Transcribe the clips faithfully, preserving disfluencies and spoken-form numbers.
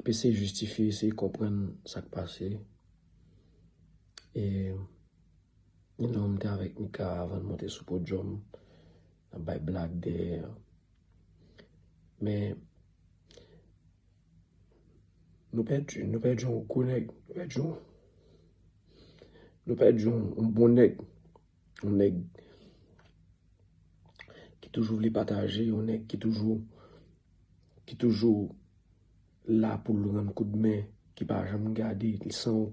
Ap eseye jistifye, eseye konprann sa k pase. E, you know, m te avèk Mika avan n monte sou podyòm. N ap bay blag dèyè. Men, nou pèdi, nou pèdi yon gwo nèg. Nou pèdi yon, nou pèdi yon, yon bon nèg. Yon nèg ki toujou vle pataje, yon nèg ki toujou, ki toujou la pou l rann koudmen, ki pa janm gade, san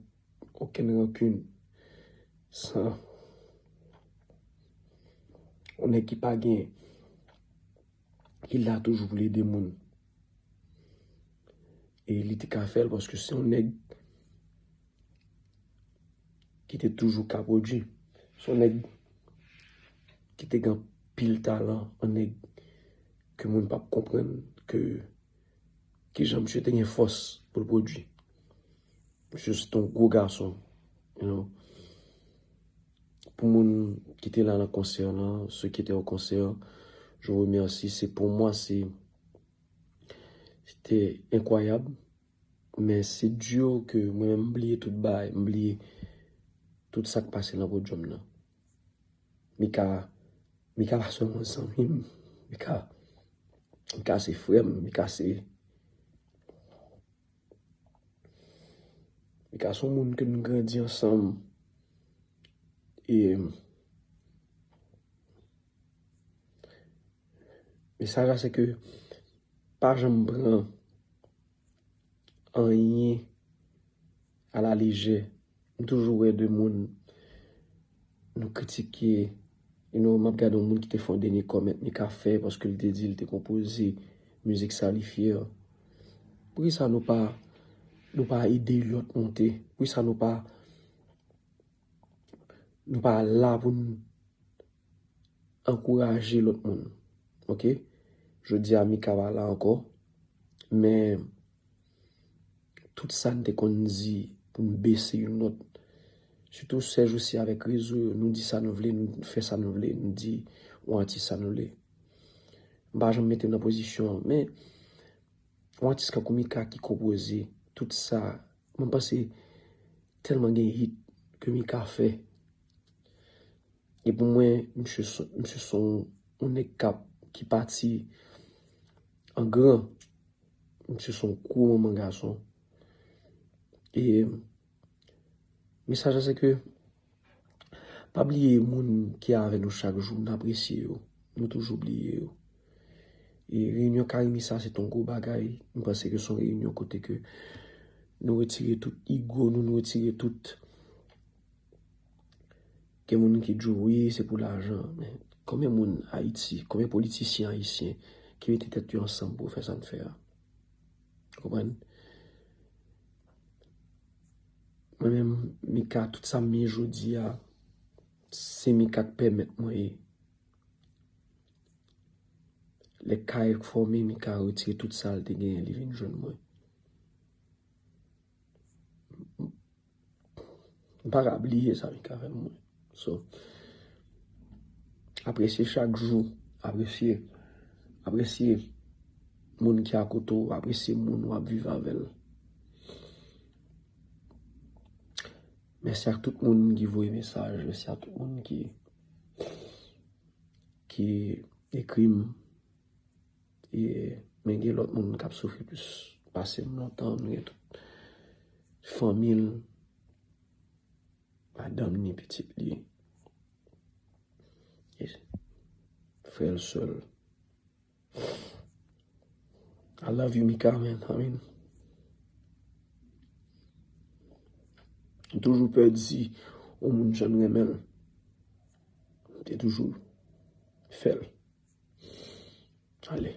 okenn rankin, san, yon nèg ki pa gen, ki la toujou pou l ede moun. E li te ka fè l paske se yon nèg ki te toujou ka pwodui. Se yon nèg ki te gen anpil talan, yon nèg ke moun p ap konprann ke kijan misye te gen fòs pou l pwodui. Misye se te yon gwo gason, you know. Pou moun ki te la nan konsè lan, ceux qui étaient au concert, je vous remercie. C'est pour moi, c'est, c'était incroyable. Men se di ke mwen menm m bliye tout bagay, m bliye tout sa k pase nan podyòm nan. Mika, Mika pa sèlman zanmi m, Mika, Mika se frè m, Mika se, Mika se yon moun ke nou grandi ansanm. E mesaj la se ke pa janm pran anyen a la lejè. M toujou wè de moun nou kritike. You know, m ap gade yon moun ki te fè yon dènye comment, Mika fè, paske li te di li te konpoze mizik sa, li fyè. Poukisa nou pa, nou pa ede lòt monte? Poukisa nou pa, nou pa la pou n ankouraje lòt moun? Oke? Jodi a, Mika pa la ankò, men tout sa n te konn di pou n bese youn lòt, sitou sèjousi avèk rezo yo, nou di sa nou vle, nou fè sa nou vle, nou di yon atis sa nou vle. M pa janm mete m nan pozisyon an, men yon atis kankou Mika ki konpoze tout sa, mwen panse tèlman gen hit ke Mika fè. E pou mwen, misye se, misye se yon, yon nèg k ap, ki pati an gran. Misye se yon gwo manman gason. E mesaj la se ke pa bliye moun ki avè nou chak jou, n apresye yo. Nou toujou bliye yo. E reyinyon Karimi sa, se t on gwo bagay. M panse ke se yon reyinyon kote ke nou retire tout ego nou, nou retire tout. Gen moun ki di w, wi, se pou lajan. Men konbyen moun Ayiti, konbyen politisyen ayisyen ki mete tèt yo ansanm pou yo fè sa n fè a? Ou konprann? Mwen menm, Mika, tout sa m ye jodi a, se Mika k pèmèt mwen ye. Lè kay fòme, Mika retire tout sa l te genyen, li vin jwenn mwen. M pa ka bliye sa Mika fè pou mwen. So, apresye chak jou, apresye, apresye moun ki akote w, apresye moun w ap viv avè l. Mèsi ak tout moun ki voye mesaj, mèsi ak tout moun ki, ki ekri m. E, men gen lòt moun k ap soufri plis pase m lontan, nou gen tout fanmi l, madanm ni pitit li, e frè l, sè l. I love you, Mika, man. I mean, m toujou pè di yon moun jan m renmen l. M te toujou fè l. Ale.